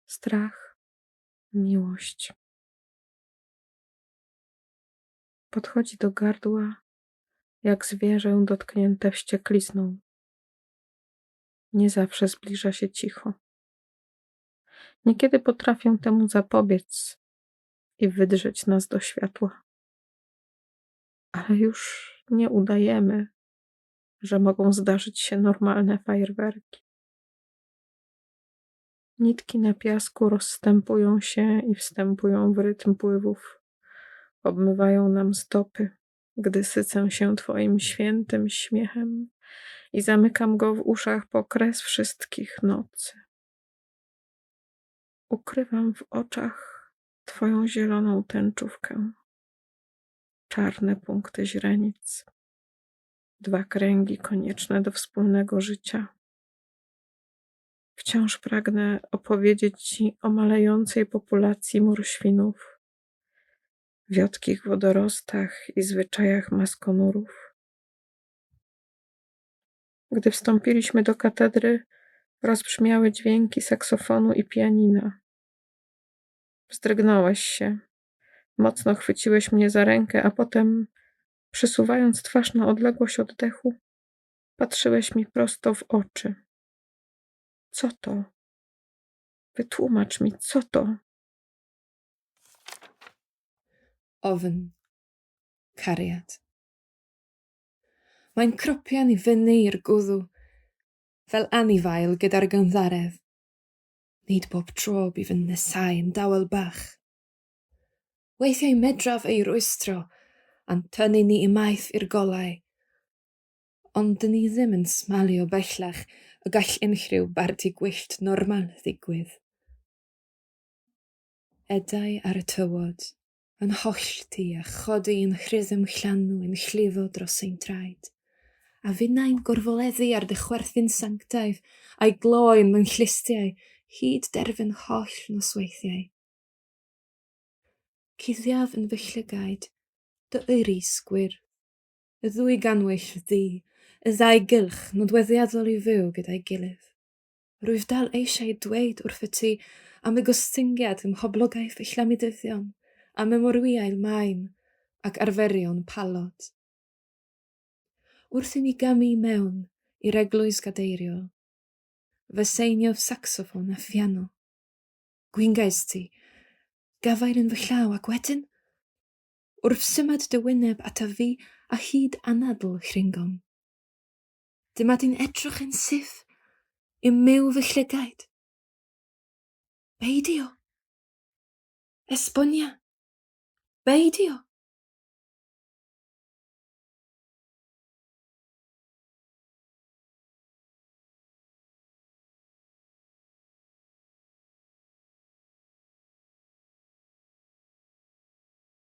Strach, miłość. Podchodzi do gardła, jak zwierzę dotknięte wścieklizną. Nie zawsze zbliża się cicho. Niekiedy potrafię temu zapobiec i wydrzeć nas do światła. Ale już nie udajemy, że mogą zdarzyć się normalne fajerwerki. Nitki na piasku rozstępują się i wstępują w rytm pływów. Obmywają nam stopy, gdy sycę się twoim świętym śmiechem i zamykam go w uszach po kres wszystkich nocy. Ukrywam w oczach twoją zieloną tęczówkę, czarne punkty źrenic, dwa kręgi konieczne do wspólnego życia. Wciąż pragnę opowiedzieć ci o malejącej populacji morświnów, wiotkich wodorostach i zwyczajach maskonurów. Gdy wstąpiliśmy do katedry, rozbrzmiały dźwięki saksofonu i pianina. Wzdrygnąłeś się, mocno chwyciłeś mnie za rękę, a potem, przysuwając twarz na odległość oddechu, patrzyłeś mi prosto w oczy. Co to? Wytłumacz mi, co to? Ofn. Cariad. Mae'n cropian i fyny i'r gwddw, fel anifail gyda'r gynddaredd. Nid bob tro bydd yn nesáu yn dawel bach. Weithiau medraf ei rwystro, a'n tynnu ni ymaith i'r golau. Ond dyn ni ddim yn smalio bellach y gall unrhyw barti gwyllt normal ddigwydd. Edau ar y tywod, yn hollti a chodi yn rhythm llanw yn llifo dros ein traed. A finnau'n gorfoleddu ar dy chwerthin sanctaidd a'i gloi yn fy nghlustiau hyd derfyn holl nosweithiau. Cuddiaf yn fy llygaid dy iris gwyrdd, y ddwy gannwyll ddu, y ddau gylch nodweddiadol i fyw gyda'i gilydd. Rwyf dal eisiau dweud wrthyt ti am y gostyngiad ym mhoblogaeth y llamidyddion, am y morwiail main ac arferion palod. Wrth i mi gamu i mewn i'r eglwys gadeiriol, fe seiniodd sacsoffon a phiano. Gwingaist ti, gafael yn fy llaw ac wedyn, wrth symud dy wyneb ataf fi a hyd anadl rhyngom. Dyma di'n edrych yn syth i myw fy llygaid. Beidio. Esbonia. Beidio.